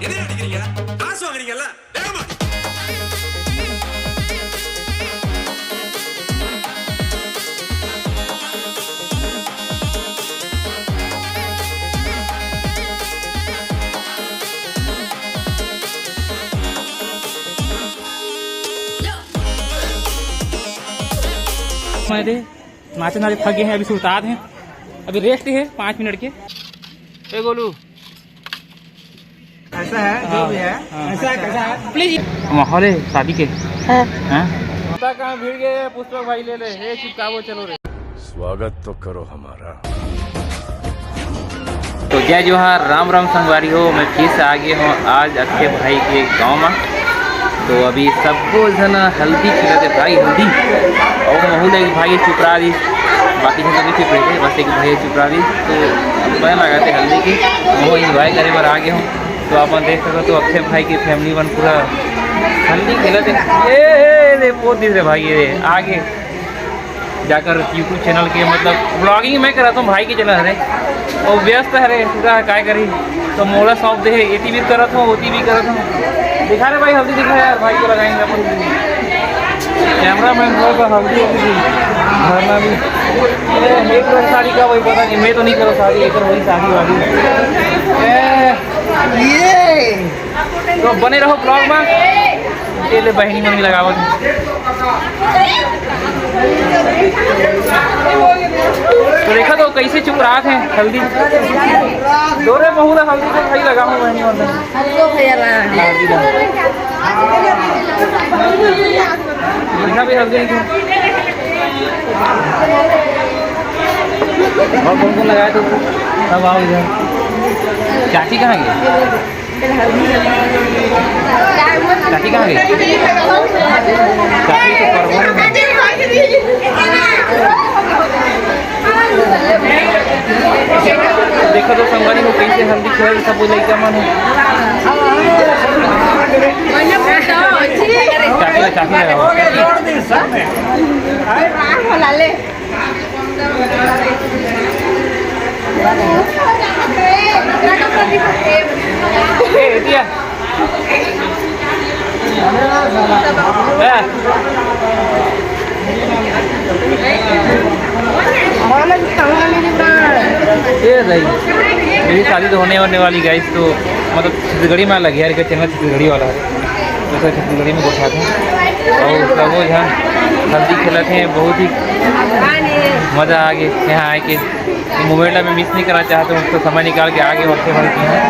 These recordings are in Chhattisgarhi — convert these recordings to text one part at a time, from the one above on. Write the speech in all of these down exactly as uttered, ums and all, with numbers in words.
எதிர அடிக்கிறீங்க? காசு வாங்குறீங்கல்ல, வேகமா. मैं दे नाचे नाचे थक गए हैं, अभी सुरतात हैं, अभी रेस्ट है पाँच मिनट के। ए गोलू, ऐसा है, जो भी है। हाँ। ऐसा है, कैसा है? प्लीज। माहौल है शादी के। हाँ। हाँ? पता कहाँ भिड़ गए पुष्पक भाई, ले ले। ए, चिपकावो, चलो रे। स्वागत तो करो हमारा। तो जय जोहार, राम राम संगवारी हो, मैं फिर से आ गया हूँ आज अक्षय भाई के गांव में। तो अभी सबो झन हल्दी खेलत हे भाई, हल्दी। और महू ले एक भाई चुपरा दी, बाकी झन तो नहीं चुप रहे थे, बस एक भाई चुपरा दी। तो मैं लगाते हल्दी की, वो एंजॉय करे बर आ गया हूँ। तो अपन देख सकते हो, तो अक्षय भाई की फैमिली मन पूरा हल्दी खेलत हे। ए, ए, ए, पोत दिस रे भाई, ये आगे जाकर YouTube चैनल के, मतलब, व्लॉगिंग मैं करत हूँ, भाई के चैनल हरे, वो व्यस्त हरे पूरा, काय करी, तो मोला सौंप दे हे, एती भी करत हूँ, ओती भी करत हूँ। दिखा रे भाई, हल्दी दिखा यार, भाई को लगाएंगे अपन। कैमरा मैन बोल रहा हल्दी होती थी, धरना भी। ए, एक बार शादी का वही पता नहीं, मैं तो नहीं करूँ शादी, एक बार वही शादी वाली। ए, ये तो बने रहो ब्लॉग में। ये ले बहनी मन भी लगावत हे। तो देखा तो कैसे चुपरात हे हल्दी। दो रे बहू ला हल्दी तो भाई लगा हूँ बहनी मन। हमको भैया ला। देखा भी हल्दी नहीं। और कौन कौन लगाए तो सब आओ इधर। चाची कहाँ गई? चाची कहाँ गई? चाची तो परवल में। देखो तो संगवारी हो कैसे हल्दी खेल सब लइका मन हे। चाची ला, चाची ला। ए, दिया। ए। ए, नहीं। मेरी शादी तो होने, होने वाली गाइस, तो मतलब छत्तीसगढ़ी में लगे यार, इनका चैनल छत्तीसगढ़ी वाला है। तो फिर छत्तीसगढ़ी में गोठियाथे। और सबो झन हल्दी खेलत हे, बहुत ही मजा आ गए यहाँ आके। ये मोमेंट ला मैं मिस नहीं करना चाहता हूँ, तो समय निकाल के आगे वक्त भर किया हूँ।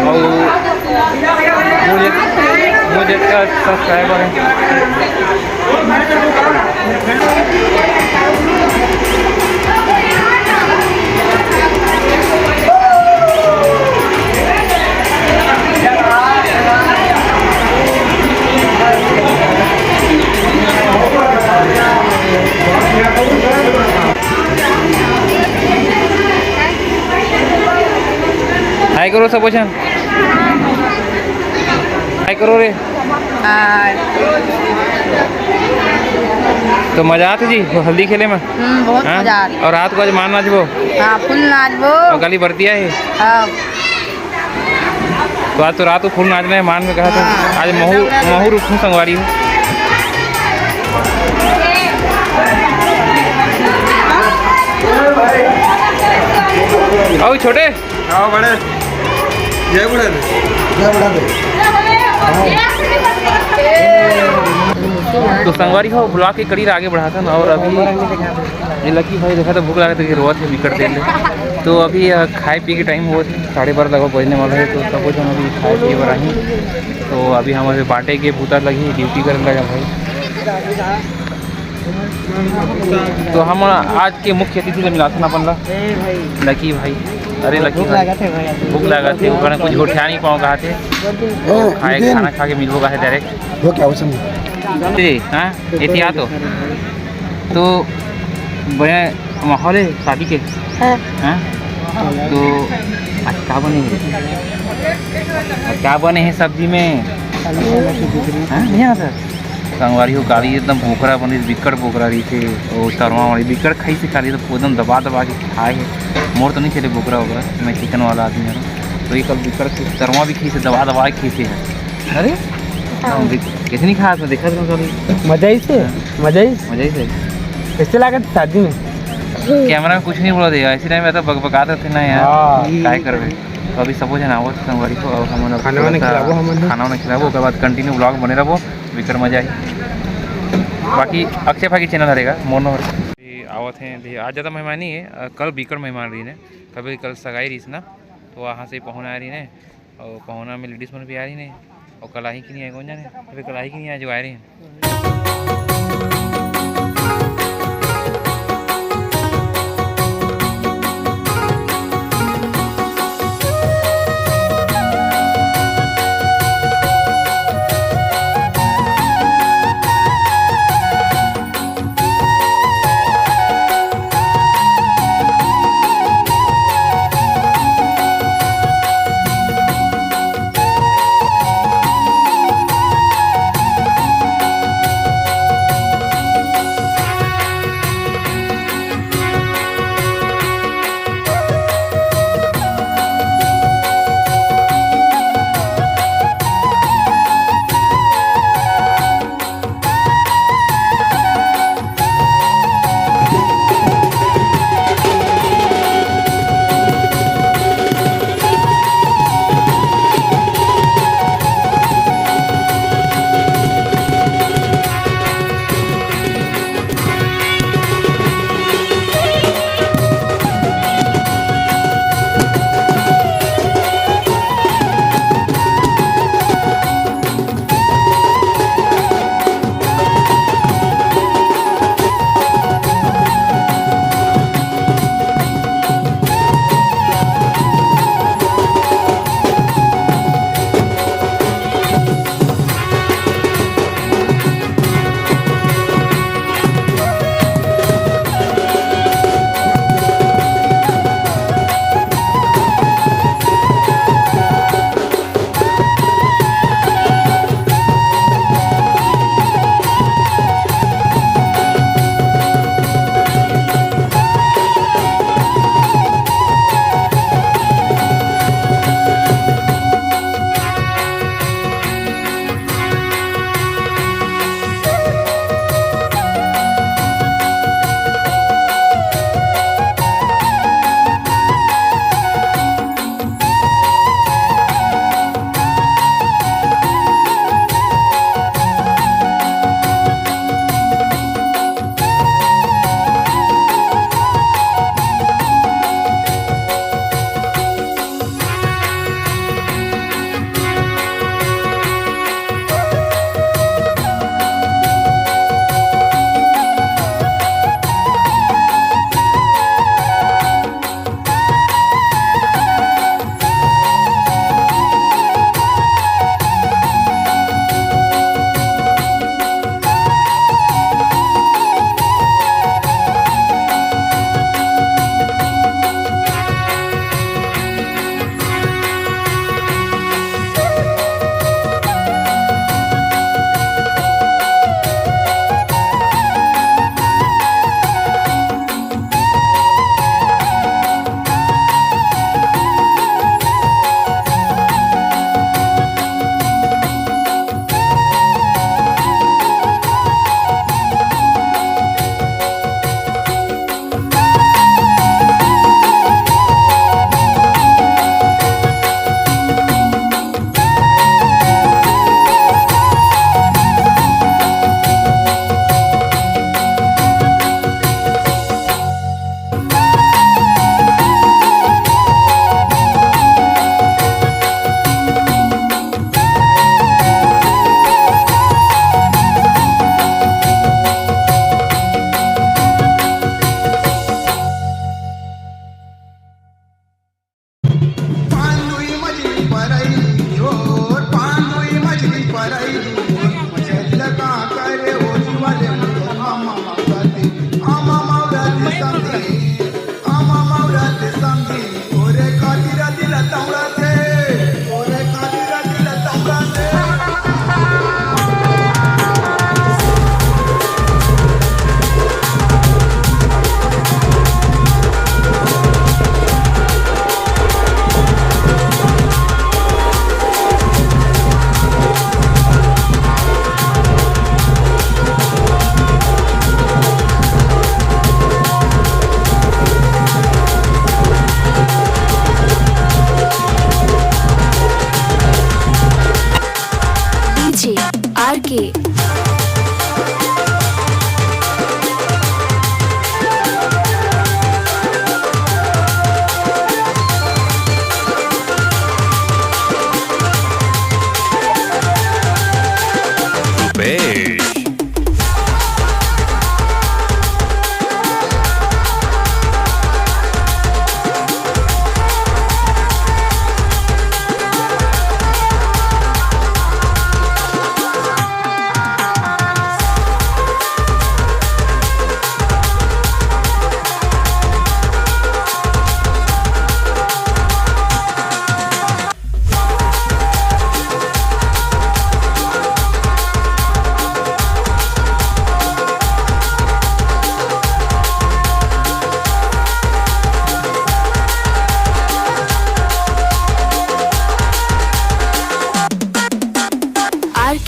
और मुझे, मुझे का सब्सक्राइबर है। हाय करो सबो झन। हाय करो रे। हाय। तो मजा आथे जी वो हल्दी खेले में? हम्म, बहुत हाँ? मजा आथे। और रात को आज मान नाचबो? हाँ, फुल नाचबो। और गाली बरतिया है? हाँ। तो आज तो रात को फुल नाचना है, मान में कहा था। हाँ। आज महू, महू रुकू संगवारी हो। आओ छोटे। आओ बड़े। जय बुढ़ा दे। जय बुढ़ा दे। तो संगवारी हो, ब्लॉग के कड़ी आगे बढ़ाथन और अभी ये लकी भाई देखा तो भूख लागत हे, रोवत हे बिकट देर ले। तो अभी, अ, खाए पिए के टाइम होत हे, साढ़े बारह लगभग बजने वाला है। तो सबो झन अभी खाए पिए बर आही। तो अभी हमर बांटे के बूता लगही, ड्यूटी करे लगा भाई। तो हम आज के मुख्य अतिथि से मिलाथन अपन ला। ए भाई। लकी भाई। अरे लकी भूख भाई। लागत हे भाई। भूख लागत हे, ओकरा कुछ गोठिया नहीं पाओ कहा थे। ओ, खाए, खाना खा के मिलबो कहा थे डायरेक्ट। वो क्या, वो समझ। जी, हाँ, एती आ तो। तो बड़े माहौल है शादी के। हाँ। हाँ? तो आज का बने हे? आज का बने हे सब्जी में? हाँ, नहीं आता। संगवारी हो, काली एकदम बोकरा बनिस, बिकट बोकरा रहिसे, ओ तरवा वाली बिकट खाइसे काली, तो एकदम दबा दबा के खाए हे। मोर तो नहीं चले बोकरा वोकरा, मैं चिकन वाला आदमी हूँ। तो ये कल बिकट के तरवा भी खींचे, दबा दबा के खींचे है। अरे, हाँ। हम देख-, कैसे नहीं खाया था, देखा था कभी? मजा ही से, हाँ। मजा ही। मजा ही से। कैसे लागत शादी में? कैमरा में कुछ नहीं बोला देगा, इसी टाइम में तो बकबकात रहते ना यार। हाँ। काय करबे? तो अभी सबो झन आवत संगवारी को, और हमन अब खाना वाना थोड़ा सा खिलाबो हमन। खाना वाना खिलाबो, ओकर बाद continue vlog बने रहबो, बिकट मजा आही। बाकी अक्षय भाई के channel हरेगा, मोर नंबर। ये आवत हैं, दे-, आज ज़्यादा मेहमान नहीं है, अ, कल बिकट मेहमान रही ने, कभी कल सगाई रही ना, तो वहाँ से पहुना आ रही ने, और पहुना में ladies मन भी आ रही ने, और कल आही कि नहीं आही, कौन जाने, अभी कल आही कि नहीं आही, जो आ रही हैं।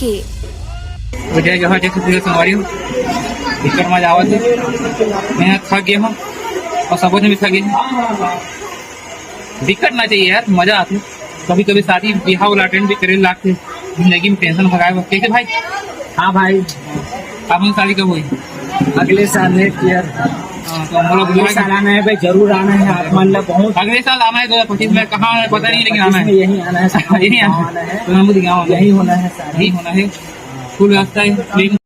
तो जय जोहार, जय छत्तीसगढ़ संगवारी हो। बिकट मजा आवत हे। मैं थक गया हूँ और सब झन भी थक गए हैं। बिकट ना चाहिए यार, मजा आथे। कभी कभी शादी बिहाव वाला अटेंड भी करे लागथे, जिंदगी में टेंशन भगाए बर। कैसे भाई? हाँ भाई। अपन शादी कब होही? अगले साल, नेक्स्ट ईयर। हाँ, तो हम लोग अगले साल आना है भाई, जरूर आना है आप मन ला। बहुत अगले साल आना है, दो हज़ार पच्चीस में। कहाँ आना है पता नहीं, लेकिन आना है। यही आना है, यही आना है। तो हम लोग यहाँ आना है। यही होना है सारा। यही होना है। फुल व्यवस्था है, क्लीन।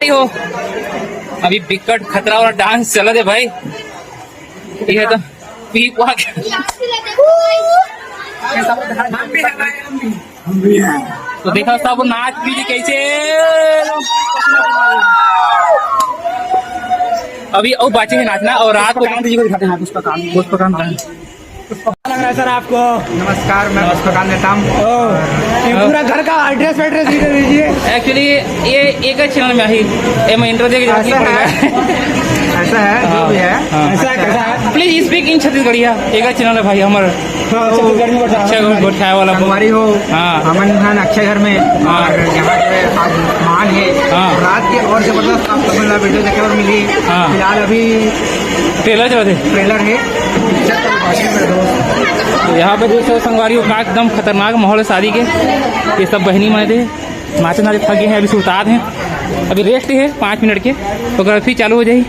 हो, अभी बिकट खतरा वाला डांस चलत हे भाई। ये तो पी पुआ के। तो देखा सब नाच भी कैसे। अभी अउ बाचे हे नाचना और रात को पुष्पकांत जी को दिखाते हैं, पुष्पकांत, पुष्पकांत। लग रहा है सर आपको? नमस्कार, मैं पुष्पकांत नेताम। ओह, ये पूरा घर का एड्रेस वेड्रेस भी दे दीजिए। एक्चुअली ये एक ही चैनल में ही, ये मैं इंटरव्यू दे के ऐसा है। ऐसा है, जो भी है। हाँ। ऐसा है, कैसा है? Please speak in छत्तीसगढ़िया। एक ही चैनल है भाई हमारा। हाँ, छत्तीसगढ़ में बैठा है। अच्छा, गोठ खाए वाला। संगवारी हो, हाँ। हमन हन अक्षय घर में, हाँ। और यहाँ जो है आज मान है, हाँ। रात के और जबरदस्त आप सबन ला वीडियो देखे बर मिली। हाँ। फिलहाल अभी ट्रेलर चलत हे। ट्रेलर है। तो यहाँ पे देख सकते हो संगवारी हो, का एकदम खतरनाक माहौल है शादी के। ये सब बहनी मन हे, नाचे नाचे थक गए हैं, अभी सुरतात हैं, अभी रेस्ट है पाँच मिनट के, ओकर बाद फिर चालू हो जाही।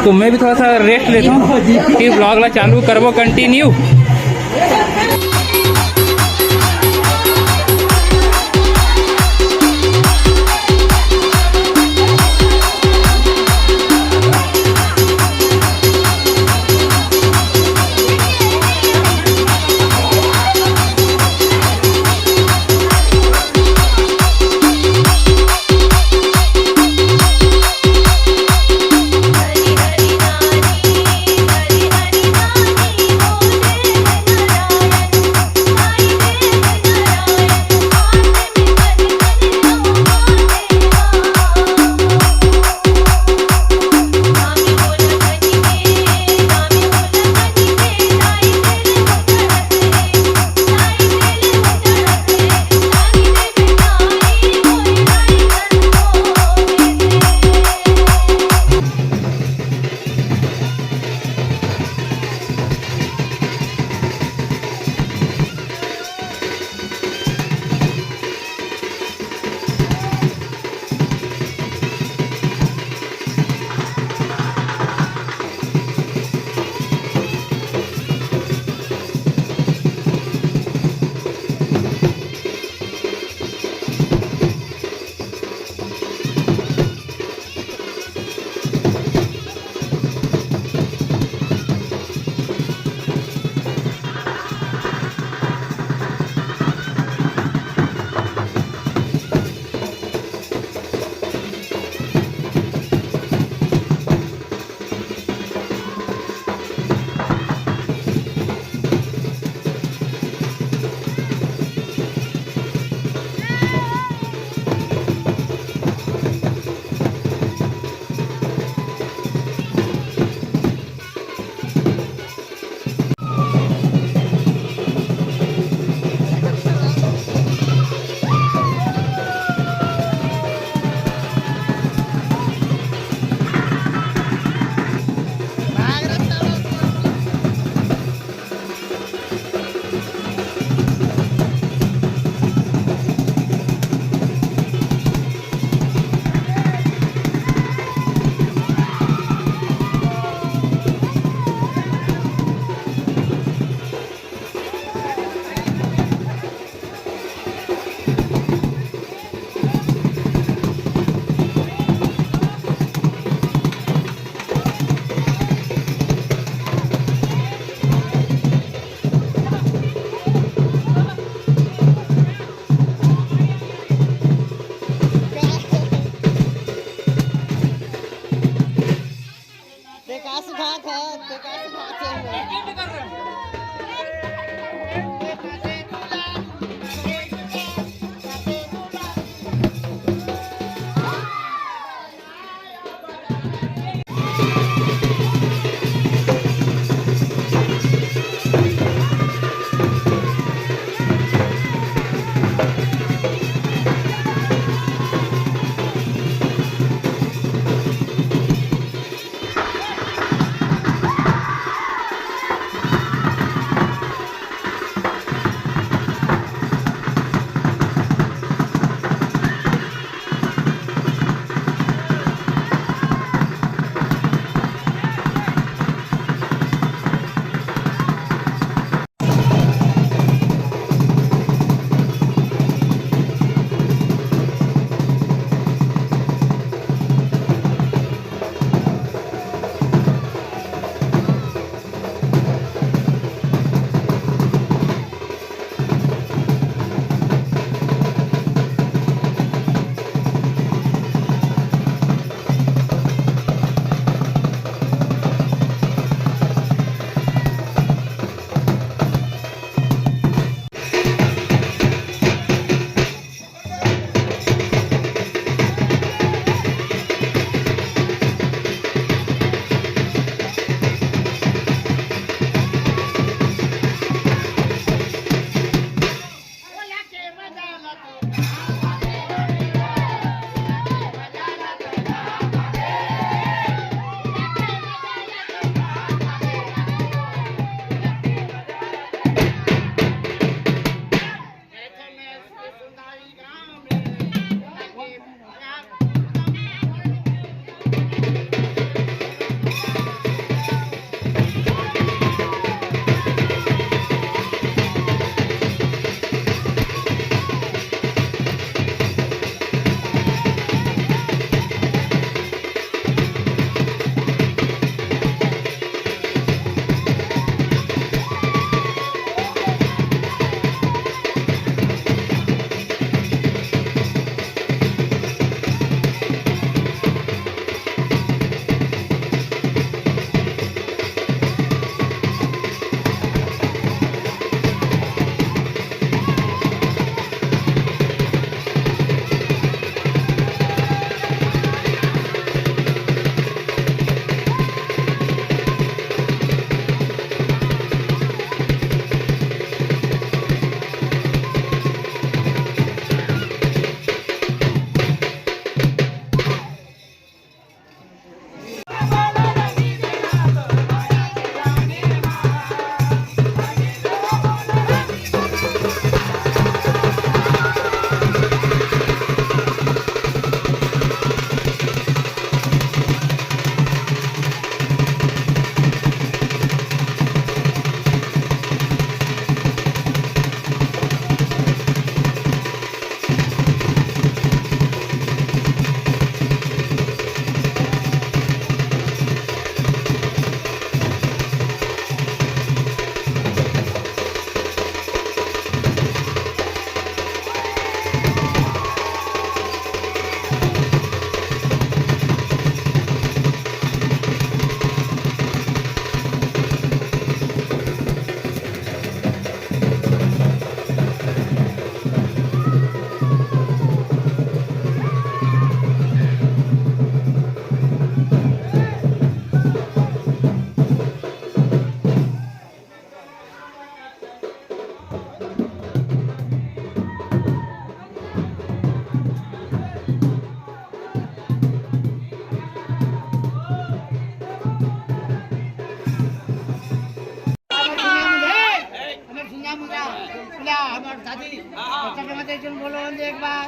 तो मैं भी थोड़ा सा रेस्ट लेता हूँ, फिर ब्लॉग ला चालू करबो, कंटिन्यू। का सिखात हे, ते का सिखात हे?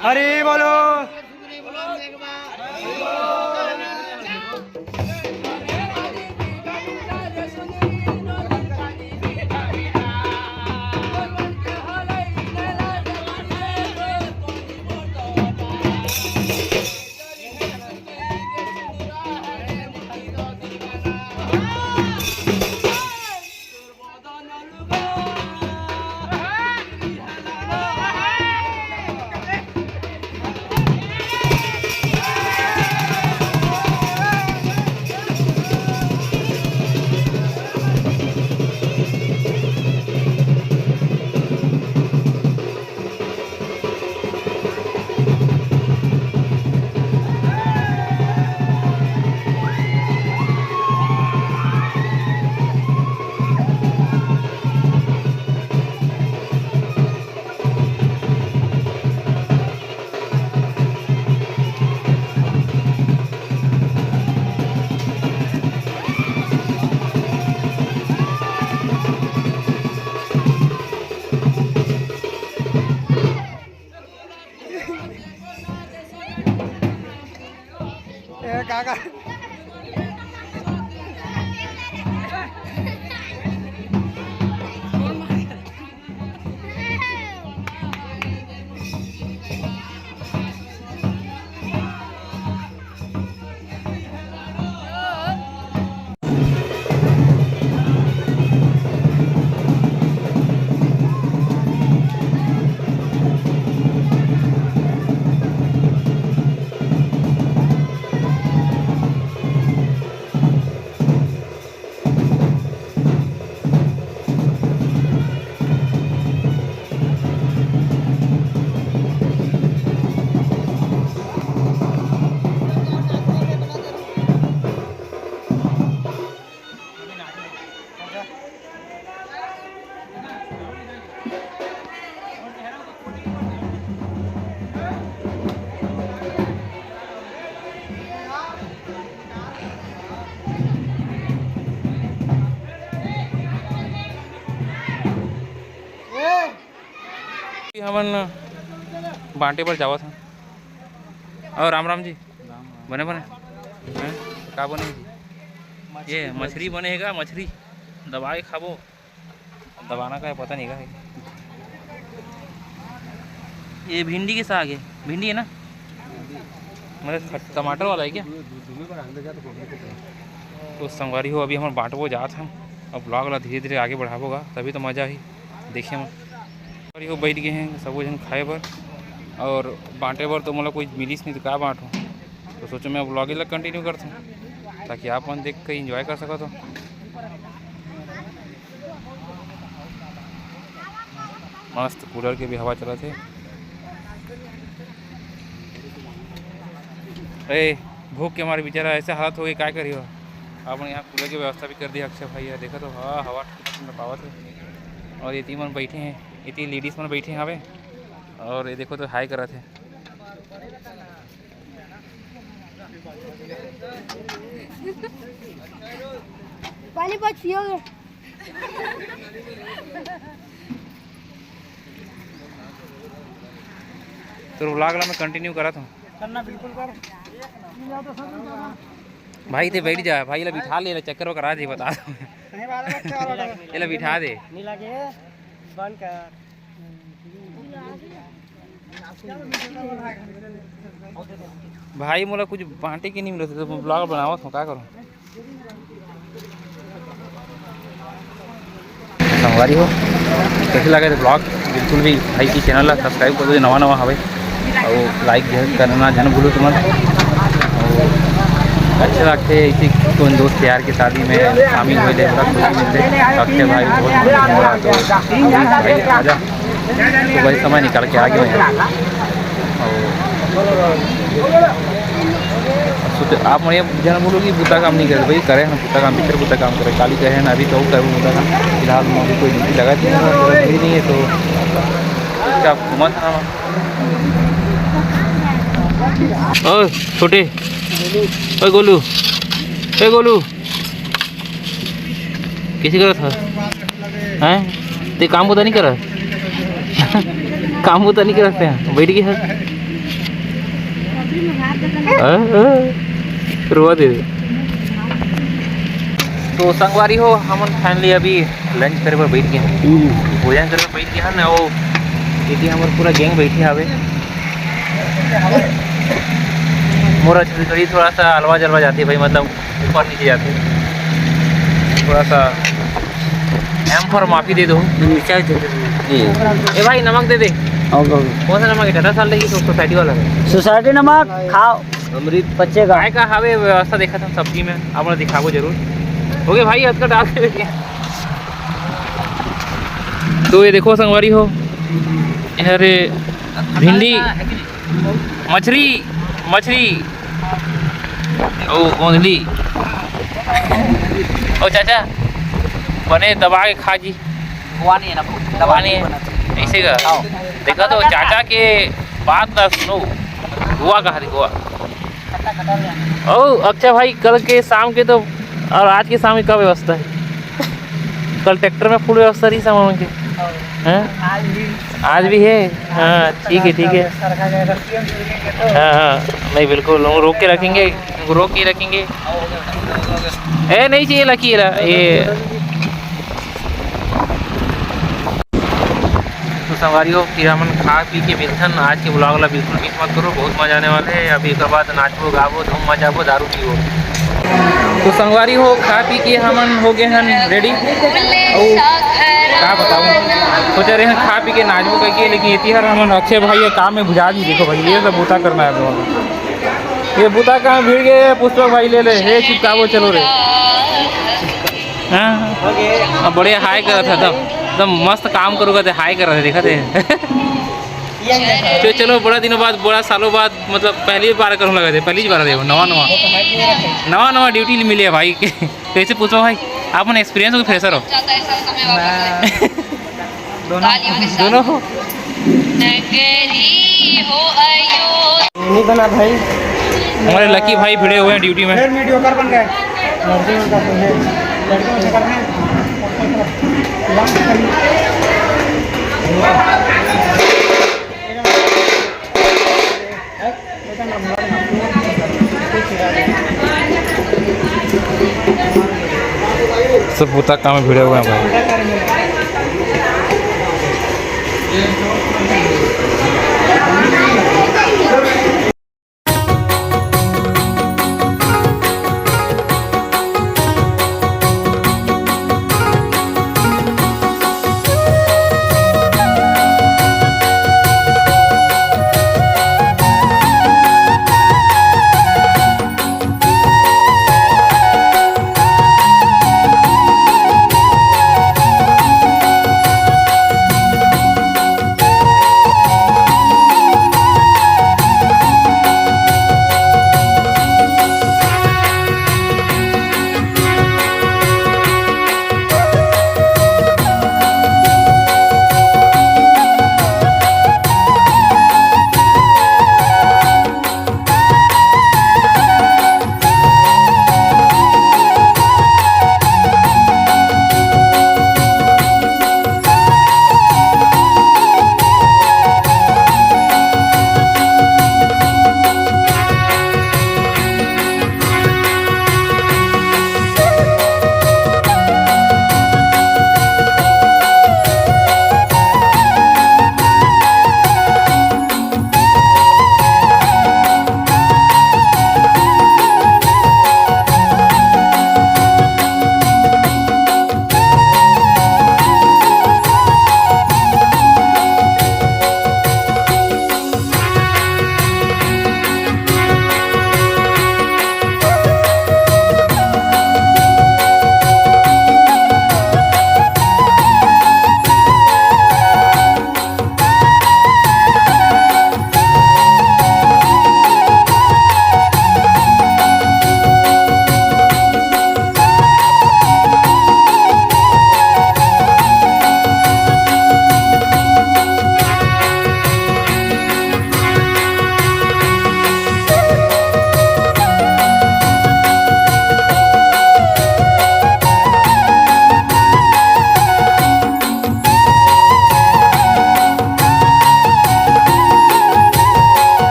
हरि बोलो। हमन बांटे बर जावत हन। और राम राम जी। बने बने हैं? का बने हे जी? ये मछरी बने हे का? मछरी दबा के खाबो। दबाना का है, पता नहीं का है। ये भिंडी के साग है, भिंडी है ना? मतलब खट-, टमाटर वाला है क्या? तो संगवारी हो, अभी हमन बांटबो जात हन। अब vlog ला धीरे धीरे आगे बढ़ाबो गा, तभी तो मजा ही देखे में। संगवारी हो, बैठ गए हैं सबो झन खाए बर और बांटे बर। तो मोला कोई मिलिस नहीं तो का बांटूं, तो सोचो मैं vlog ला continue करथूं, ताकि आप मन देख के enjoy कर सकत हो। मस्त कूलर के भी हवा चलत हे। ए, भूख के मारे बेचारा ऐसे हालत हो गई, काय करियो। अपन यहाँ कूलर की व्यवस्था भी कर दी अक्षय भाई है, देखो तो हवा, हवा ठंडा ठंडा पावत है। और ये तीन मन बैठे हैं, ये तीन लेडीज मन बैठे हैं यहाँ पे। और ये देखो तो हाय करत है। पानी बहुत पियोगे। तोर vlog ला मैं continue करत हूँ। करना बिल्कुल कर। भाई ते बैठ जा, भाई ला बिठा ले, चक्कर वक्कर आ जाए, बता दो। नहीं, बारह बच्चे और ऑर्डर। ये ला बिठा दे। नहीं लगे, बंद कर। भाई मोला कुछ बांटे के नहीं मिलत, तो vlog बनावत हूँ, का करूँ? संगवारी हो, कैसे लगे vlog? बिल्कुल भी भाई की channel ला subscribe कर दो, नवा नवा हवे, और like करना झन भूलो तुमन। और अच्छा लगते है इसी कोई दोस्त यार के शादी में शामिल हो जाए, बड़ा खुशी मिलते है। अक्षय भाई बहुत मस्त, तो भाई आजा। तो भाई समय निकाल के आ गए हैं। और सोच, आप मन ये झन बोलो कि बुता काम नहीं करे, भाई करे हैं ना बुता काम, भीतर बुता काम करे। काली कहे हैं ना, अभी तो करे बुता काम। फिलहाल मैं अभी कोई ड्यूटी लगा दिया है, अगर भी नहीं है तो क्या घूमा था ना। ओ छोटे, ओ गोलू, ए गोलू, किसी करत हस? हैं? ते काम बुता नहीं करत? काम बुता नहीं करत ते? बैठ गए हस? हाँ, हाँ। रोवा दे। तो संगवारी हो, हमन finally अभी lunch करे बर बैठ गए हैं। हम्म। भोजन करे बर बैठ गए हैं ना, वो दीदी हमर पूरा gang बैठे हवे। मोर छत्तीसगढ़ी थोड़ा सा अलवा जलवा जाती है भाई, मतलब ऊपर नीचे जाते हैं। थोड़ा सा M for माफी दे दो। नीचे दे दो। जी। ए भाई, नमक दे दे। आओ, आओ। कौन सा नमक है? टाटा साल्ट है कि सो-, सोसाइटी वाला है? सोसाइटी नमक खाओ। अमृत। बच्चे का। काय का हवे व्यवस्था देखा था सब्जी में, आप लोग दिखाबो जरूर। ओके भाई, अतका डाल के देखिए। तो ये देखो संगवारी हो, अरे भिंडी, मछरी, मछरी, ओ गोंदली, ओ चाचा, बने दबा के खा जी। हुआ नहीं है ना, दबा नहीं है। ऐसे का? हाँ। देखा तो चाचा के बात ना सुनो, हुआ कहा हुआ। ओ अच्छा भाई, कल के शाम के तो और आज के शाम की क्या व्यवस्था है? कल ट्रैक्टर में फुल व्यवस्था रही सामान के। हैं? आज भी है। हाँ, ठीक है, ठीक है। हाँ, हाँ, नहीं, बिल्कुल, हम रोक के रखेंगे, रोक के रखेंगे। ए, नहीं चाहिए, लकी रहा ये। तो संगवारी हो, फिर हमन खा पी के मिलथन। आज के vlog ला बिल्कुल miss मत करो, बहुत मजा आने वाले है। अभी एक बाद नाचबो, गाबो, धूम मचाबो, दारू पीबो। तो संगवारी हो, खा पी के हमन हो गए हन ready। अउ का बताऊं, सोचे रहे हन खा पी के नाचबो कहिके, लेकिन एती हर हमन अक्षय भाई ये काम में बुझा दी। देखो भाई, ये सब बूता करना है आप लोगों को। ये बूता कहाँ भिड़ गए, पुष्पक भाई ले ले, हे चिपकाबो, चलो रे। हाँ, अब बढ़िया हाय करत है, एकदम, एकदम मस्त काम करूँगा ते हाय करत है, देखा थे। तो चलो, बड़ा दिनों बाद, बड़ा सालों बाद, मतलब पहली बार करूँ लगा थे, पहली बार देखो, नवा नवा, नवा नवा ड्यूटी मिले है भाई। कैसे पूछो भाई, आप मन experience हो कि fresher हो? मैं दोनों। दोनों हो? नहीं बना भाई। हमारे लकी भाई भिड़े हुए हैं ड्यूटी में। फिर मीडियोकर बन गए। लड़के में करते हैं, लड़के में से करते हैं। लंच करिए। सब पूरा काम में भिड़े हुए हैं भाई।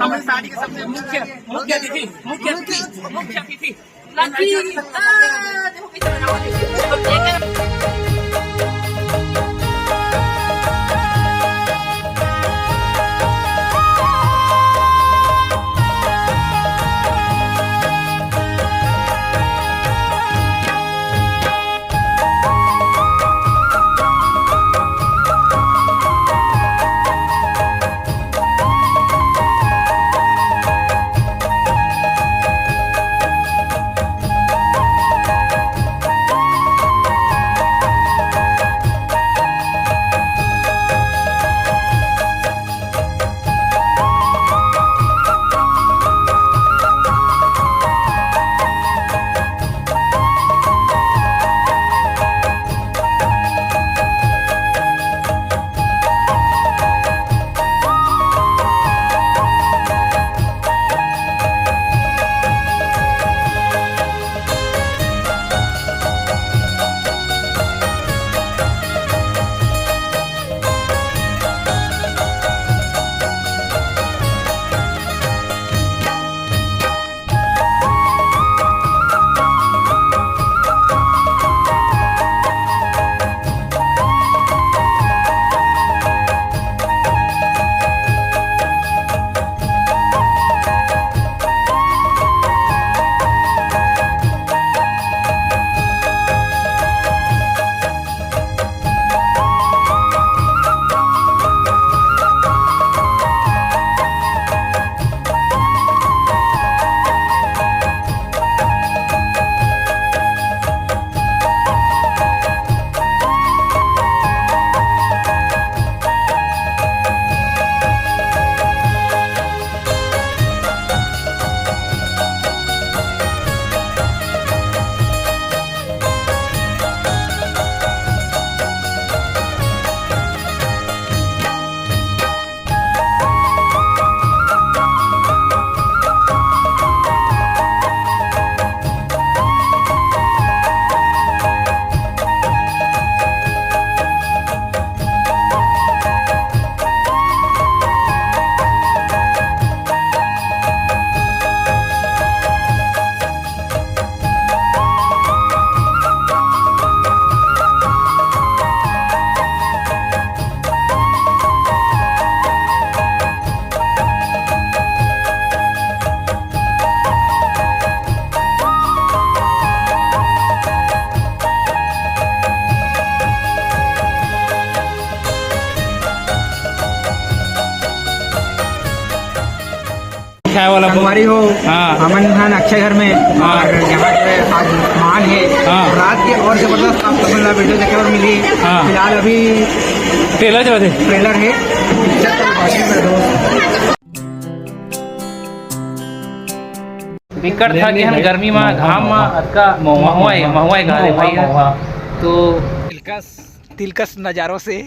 हमर शादी के सबसे मुख्य, मुख्य अतिथि, मुख्य अतिथि, मुख्य अतिथि। लकी। आ, देखो कैसे बनावत हे। चाय वाला। संगवारी हो, हाँ। हमन हन अक्षय घर में, हाँ। और यहाँ पे आज मान है। हाँ। रात के और जबरदस्त आप सबन ला वीडियो देखे बर मिली। हाँ। फिलहाल अभी ट्रेलर चलत हे। ट्रेलर है। बिकट थक गे हन गर्मी मा, घाम मा, अतका महुआ हे, महुआ हे गा रे भैया। तो दिलकश, दिलकश नजारों से।